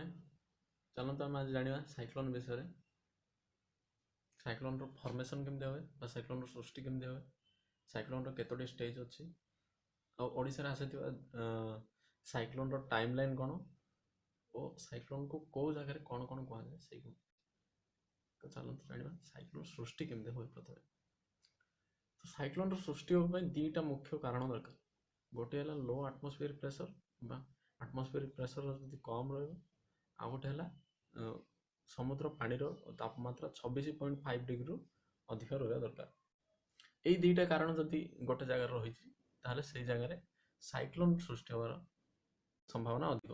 ମାନେ ଚାଲନ୍ତୁ, ଆମେ ଆଜି ଜାଣିବା ସାଇକ୍ଲୋନ୍ ବିଷୟରେ। ସାଇକ୍ଲୋନ୍ର ଫର୍ମେସନ୍ କେମିତି ହୁଏ ବା ସାଇକ୍ଲୋନ୍ର ସୃଷ୍ଟି କେମିତି ହୁଏ, ସାଇକ୍ଲୋନ୍ର କେତୋଟି ଷ୍ଟେଜ୍ ଅଛି ଆଉ ଓଡ଼ିଶାରେ ଆସିଥିବା ସାଇକ୍ଲୋନ୍ର ଟାଇମ୍ ଲାଇନ୍ କ'ଣ ଓ ସାଇକ୍ଲୋନ୍କୁ କେଉଁ ଜାଗାରେ କ'ଣ କ'ଣ କୁହାଯାଏ ସେଇ। ତ ଚାଲନ୍ତୁ ଜାଣିବା ସାଇକ୍ଲୋନ୍ ସୃଷ୍ଟି କେମିତି ହୁଏ ପ୍ରଥମେ। ତ ସାଇକ୍ଲୋନ୍ର ସୃଷ୍ଟି ହେବା ପାଇଁ ଦୁଇଟା ମୁଖ୍ୟ କାରଣ ଦରକାର। ଗୋଟିଏ ହେଲା ଲୋ ଆଟମୋସ୍ଫିୟର ପ୍ରେସର ବା ଆଟମୋସ୍ଫିୟର ପ୍ରେସର ଯଦି କମ୍ ରହିବ, ଆଉ ଗୋଟେ ହେଲା ସମୁଦ୍ର ପାଣିର ତାପମାତ୍ରା 26.5 ଡିଗ୍ରୀରୁ ଅଧିକ ରହିବା ଦରକାର। ଏଇ ଦୁଇଟା କାରଣ ଯଦି ଗୋଟେ ଜାଗାରେ ରହିଛି, ତାହେଲେ ସେଇ ଜାଗାରେ ସାଇକ୍ଲୋନ୍ ସୃଷ୍ଟି ହେବାର ସମ୍ଭାବନା ଅଧିକ।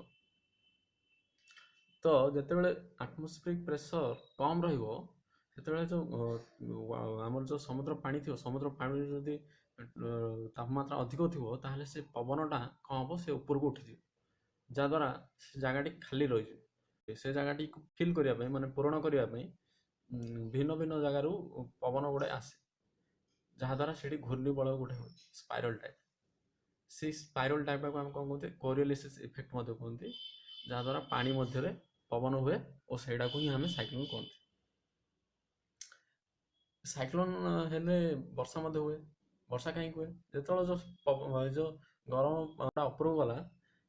ତ ଯେତେବେଳେ ଆଟମୋସ୍ଫିୟରିକ୍ ପ୍ରେସର କମ୍ ରହିବ, ସେତେବେଳେ ଯେଉଁ ଆମର ଯେଉଁ ସମୁଦ୍ର ପାଣି ଥିବ, ସମୁଦ୍ର ପାଣିରେ ଯଦି ତାପମାତ୍ରା ଅଧିକ ଥିବ, ତାହେଲେ ସେ ପବନଟା କ'ଣ ହେବ? ସେ ଉପରକୁ ଉଠିଯିବ, ଯାହାଦ୍ୱାରା ସେ ଜାଗାଟି ଖାଲି ରହିଯିବ। ସେ ଜାଗାଟିକୁ ଫିଲ୍ କରିବା ପାଇଁ, ମାନେ ପୂରଣ କରିବା ପାଇଁ ଭିନ୍ନ ଭିନ୍ନ ଜାଗାରୁ ପବନ ଗୁଡ଼ାଏ ଆସେ, ଯାହାଦ୍ୱାରା ସେଠି ଘୂର୍ଣ୍ଣିବଳୟ ଗୋଟେ ହୁଏ, ସ୍ପାଇରାଲ୍ ଟାଇପ୍। ସେଇ ସ୍ପାଇରାଲ୍ ଟାଇପ୍ଟାକୁ ଆମେ କ'ଣ କୁହନ୍ତି? କୋରିଓଲିସିସ୍ ଇଫେକ୍ଟ ମଧ୍ୟ କୁହନ୍ତି, ଯାହାଦ୍ୱାରା ପାଣି ମଧ୍ୟରେ ପବନ ହୁଏ ଓ ସେଇଟାକୁ ହିଁ ଆମେ ସାଇକ୍ଲୋନ୍ କୁହନ୍ତି। ସାଇକ୍ଲୋନ୍ ହେଲେ ବର୍ଷା ମଧ୍ୟ ହୁଏ। ବର୍ଷା କାହିଁକି ହୁଏ? ଯେତେବେଳେ ଯେଉଁ ଗରମଟା ଉପରକୁ ଗଲା,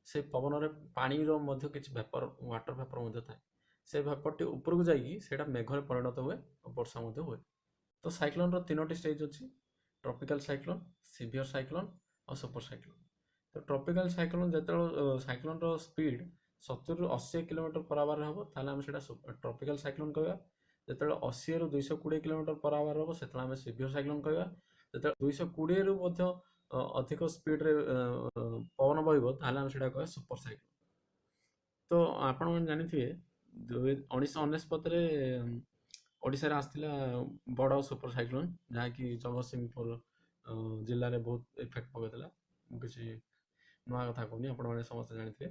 ସେ ପବନରେ ପାଣିର ମଧ୍ୟ କିଛି ଭେପର, ୱାଟର ଭେପର ମଧ୍ୟ ଥାଏ। ସେ ଭେପରଟି ଉପରକୁ ଯାଇକି ସେଇଟା ମେଘରେ ପରିଣତ ହୁଏ ଓ ବର୍ଷା ମଧ୍ୟ ହୁଏ। ତ ସାଇକ୍ଲୋନ୍ର ତିନୋଟି ଷ୍ଟେଜ୍ ଅଛି: ଟ୍ରପିକାଲ ସାଇକ୍ଲୋନ୍, ସିଭିୟର ସାଇକ୍ଲୋନ୍ ଆଉ ସୁପର ସାଇକ୍ଲୋନ୍। ତ ଟ୍ରପିକାଲ ସାଇକ୍ଲୋନ୍, ଯେତେବେଳେ ସାଇକ୍ଲୋନ୍ର ସ୍ପିଡ୍ 70ରୁ 80 କିଲୋମିଟର ପର ଆୱାର ହେବ, ତାହେଲେ ଆମେ ସେଇଟା ଟ୍ରପିକାଲ ସାଇକ୍ଲୋନ୍ କହିବା। ଯେତେବେଳେ 80ରୁ 220 କିଲୋମିଟର ପର ଆୱାର ହେବ, ସେତେବେଳେ ଆମେ ସିଭିୟର ସାଇକ୍ଲୋନ୍ କହିବା। ଯେତେବେଳେ 220ରୁ ମଧ୍ୟ ଅଧିକ ସ୍ପିଡ୍ରେ ପବନ ବହିବ, ତାହେଲେ ଆମେ ସେଇଟା କହିବା ସୁପର ସାଇକ୍ଲୋନ୍। ତ ଆପଣମାନେ ଜାଣିଥିବେ, 1999ରେ ଓଡ଼ିଶାରେ ଆସିଥିଲା ବଡ଼ ସୁପର ସାଇକ୍ଲୋନ୍, ଯାହାକି ଜଗତସିଂହପୁର ଜିଲ୍ଲାରେ ବହୁତ ଇଫେକ୍ଟ ପକାଇଥିଲା। ମୁଁ କିଛି ନୂଆ କଥା କହୁନି, ଆପଣମାନେ ସମସ୍ତେ ଜାଣିଥିବେ।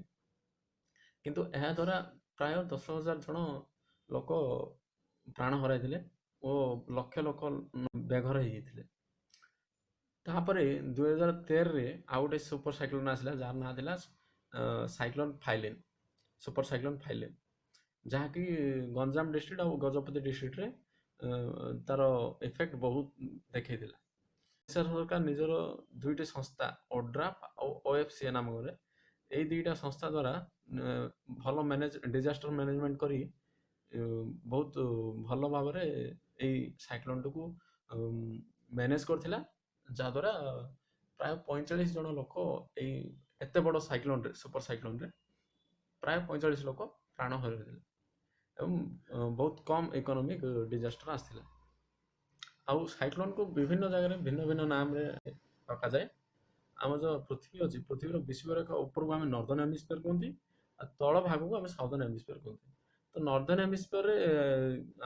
କିନ୍ତୁ ଏହାଦ୍ୱାରା ପ୍ରାୟ 10,000 ଜଣ ଲୋକ ପ୍ରାଣ ହରାଇଥିଲେ ଓ ଲକ୍ଷ ଲୋକ ବେଘର ହେଇଯାଇଥିଲେ। ତାପରେ 2013ରେ ଆଉ ଗୋଟେ ସୁପର ସାଇକ୍ଲୋନ୍ ଆସିଲା, ଯାହାର ନାଁ ଥିଲା cyclone Phailin, super cyclone Phailin, ଯାହାକି ଗଞ୍ଜାମ ଡିଷ୍ଟ୍ରିକ୍ଟ ଆଉ ଗଜପତି ଡିଷ୍ଟ୍ରିକ୍ଟରେ ତାର ଇଫେକ୍ଟ ବହୁତ ଦେଖେଇଥିଲା। ଓଡ଼ିଶା ସରକାର ନିଜର ଦୁଇଟି ସଂସ୍ଥା ଓଡ୍ରାଫ୍ ଆଉ ଓଏଫସିଏ ନାମକରେ, ଏଇ ଦୁଇଟା ସଂସ୍ଥା ଦ୍ୱାରା ଭଲ ଡିଜାଷ୍ଟର ମ୍ୟାନେଜମେଣ୍ଟ କରି ବହୁତ ଭଲ ଭାବରେ ଏଇ ସାଇକ୍ଲୋନ୍ଟିକୁ ମ୍ୟାନେଜ କରିଥିଲା, ଯାହାଦ୍ୱାରା ପ୍ରାୟ 45 ଜଣ ଲୋକ ଏଇ ଏତେ ବଡ଼ ସାଇକ୍ଲୋନ୍ରେ, ସୁପର ସାଇକ୍ଲୋନ୍ରେ ପ୍ରାୟ 45 ଲୋକ ପ୍ରାଣ ହରାଇଥିଲେ ଏବଂ ବହୁତ କମ୍ ଇକୋନୋମିକ୍ ଡିଜାଷ୍ଟର ଆସିଥିଲା। ଆଉ ସାଇକ୍ଲୋନ୍କୁ ବିଭିନ୍ନ ଜାଗାରେ ଭିନ୍ନ ଭିନ୍ନ ନାମରେ ଡକାଯାଏ। ଆମ ଯେଉଁ ପୃଥିବୀ ଅଛି, ପୃଥିବୀର ବିଷୁବରେଖା ଉପରକୁ ଆମେ ନର୍ଦର୍ନ ହେମିସ୍ଫିୟର କୁହନ୍ତି ଆଉ ତଳ ଭାଗକୁ ଆମେ ସାଉଦର୍ନ ହେମିସ୍ଫିୟର କୁହନ୍ତି। ତ ନର୍ଦର୍ନ ହେମିସ୍ଫିୟରରେ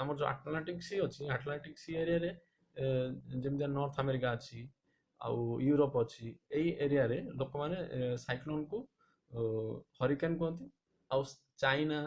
ଆମର ଯେଉଁ ଆଟଲାଣ୍ଟିକ୍ ସି ଅଛି, ଆଟଲାଣ୍ଟିକ୍ ସି ଏରିଆରେ ଯେମିତି ନର୍ଥ ଆମେରିକା ଅଛି ଆଉ ୟୁରୋପ ଅଛି, ଏଇ ଏରିଆରେ ଲୋକମାନେ ସାଇକ୍ଲୋନ୍କୁ ହରିକେନ୍ କୁହନ୍ତି। ଆଉ ଚାଇନା